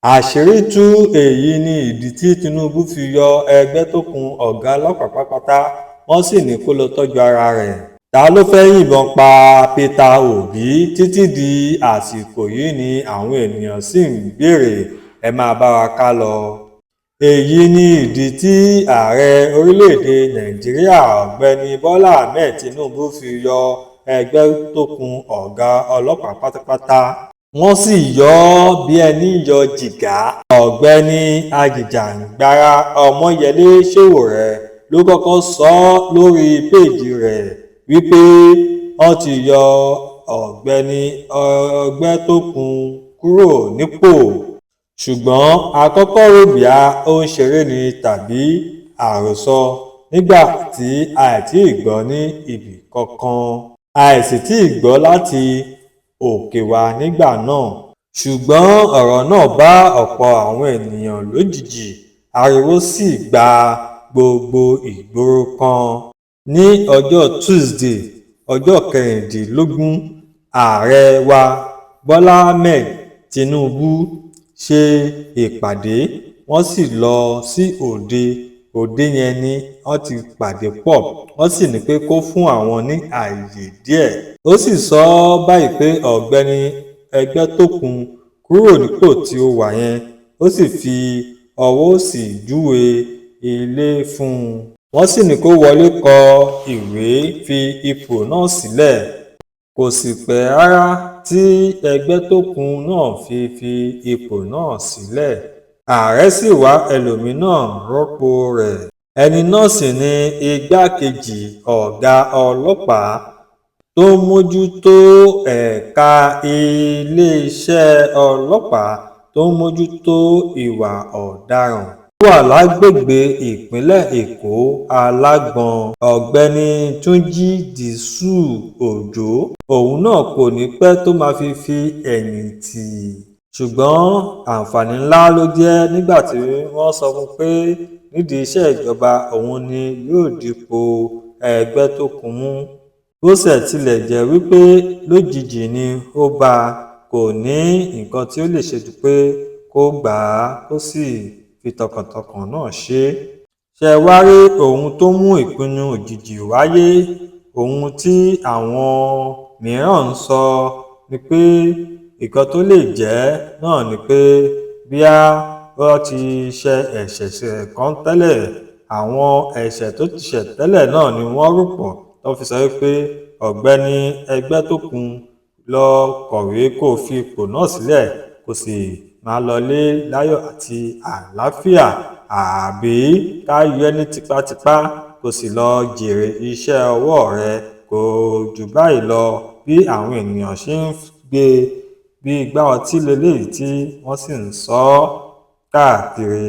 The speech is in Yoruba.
Àṣírí tú, èyí ní ìdí tí Tinubu fi yọ ẹgbẹ́tókun ọ̀gá ọlọ́pàá pátápátá, wọ́n sì ní kó lọ́ọ́ tọ́jú ara rẹ̀. Ta ló fẹ́ẹ́ yìnbọn pa Peter Obi? Títí di àsìkò yìí ni àwọn èèyàn ṣì ń béèrè. Ẹ máa bá wa ká lọ. Èyí ni ìdí tí ààrẹ orílẹ̀-èdè Nàìjíríà Ọ̀gbẹ́ni Bọ́lá Ahmed Tinubu fi yọ ẹgbẹ́tókun ọ̀gá ọlọ́pàá pátápátá, wọ́n sì yọ ọ́ bíi ẹni yọ jígà. Ọ̀gbẹ́ni ajìjàǹgbara Ọmọyẹlé Sowore ló kọ́kọ́ sọ ọ́ lórí péèjì rẹ̀ wípé wọ́n ti yọ Ọ̀gbẹ́ni Ẹgbẹ́tókun kúrò nípò, ṣùgbọ́n a kọ́kọ́ rò bóyá ó ń ṣeré ni tàbí àròsọ nígbà tí a ò tí ì gbọ́ ní ibì kankan, a sì tì í gbọ́ láti òkè wá nígbà náà. Ṣùgbọ́n ọ̀rọ̀ náà bá ọ̀pọ̀ àwọn èèyàn lójijì, ariwo sì gba gbogbo ìgboro kan. Ní ọjọ́ Túṣídéé, ọjọ́ kẹrìndínlógún, ààrẹ wa Bọ́lá Ahmed Tinubu ṣe ìpàdé, wọ́n sì lọ sí òde. Òde yẹn ni wọ́n ti pàdé pọ̀, wọ́n sì ní pé kó fún àwọn ní ààyè díẹ̀. Ó sì sọ ọ́ báyìí pé Ọ̀gbẹ́ni Ẹgbẹ́tókun kúrò nípò tí ó wà yẹn, ó sì fi ọwọ́ òsì júwe ilé fún un. Wọ́n sì ní kó wọlé kọ ìwé fi ipò náà sílẹ̀. Kò sì pẹ́ rárá tí Ẹgbẹ́tókun náà fi fi ipò náà sílẹ̀. Ààrẹ sì wá ẹlòmí-ín rọ́pò rẹ̀. Ẹni náà sì ní igbákejì ọ̀gá ọlọ́pàá tó ń mójútó ẹ̀ka iléeṣẹ́ ọlọ́pàá tó ń mójútó ìwà ọ̀daràn tó wà lágbègbè ìpínlẹ̀ Èkó Alágbọ̀n, Ọ̀gbẹ́ni Túnjí Dísù Ọjọ́. Òun náà kò ní pẹ́ tó máa fi ẹ̀yìn tì, ṣùgbọ́n àǹfààní ńlá ló jẹ́ nígbà tí wọ́n sọ fún un pé nídìí iṣẹ́ ìjọba òun ni yóò dipò Ẹgbẹ́tókun mú. Bó ṣe tilẹ̀ jẹ́ wípé lójijì ni ó bá a, kò ní nǹkan tí ó lè ṣe ju pé kó gbà á kó sì fi tọkàntọkàn náà ṣe é. Ṣé wàá rí ohun tó mú ìpinnu òjijì wáyé? Ohun tí àwọn mìíràn ń sọ ni pé nǹkan tó lè jẹ́ náà ni pé bóyá wọ́n ti ṣe ẹ̀ṣẹ̀ kan tẹ́lẹ̀, àwọn ẹ̀ṣẹ̀ tó ti ṣẹ̀ tẹ́lẹ̀ náà ni wọ́n rò pọ̀ tó fi sọ wípé Ọ̀gbẹ́ni Ẹgbẹ́tókun lọ kọ̀wé kó fi ipò náà sílẹ̀, kó sì máa lọlé láyọ̀ àti àlàáfíà, àbí ká yọ ẹ́ ní tipátipá kó sì lọ́ọ́ jèrè iṣẹ́ ọwọ́ rẹ̀. Kò jù báyìí lọ bí àwọn ènìyàn ṣe ń gbé bí igbá ọtí lélẹ́yìí tí wọ́n sì ń sọ ọ́ káàkiri.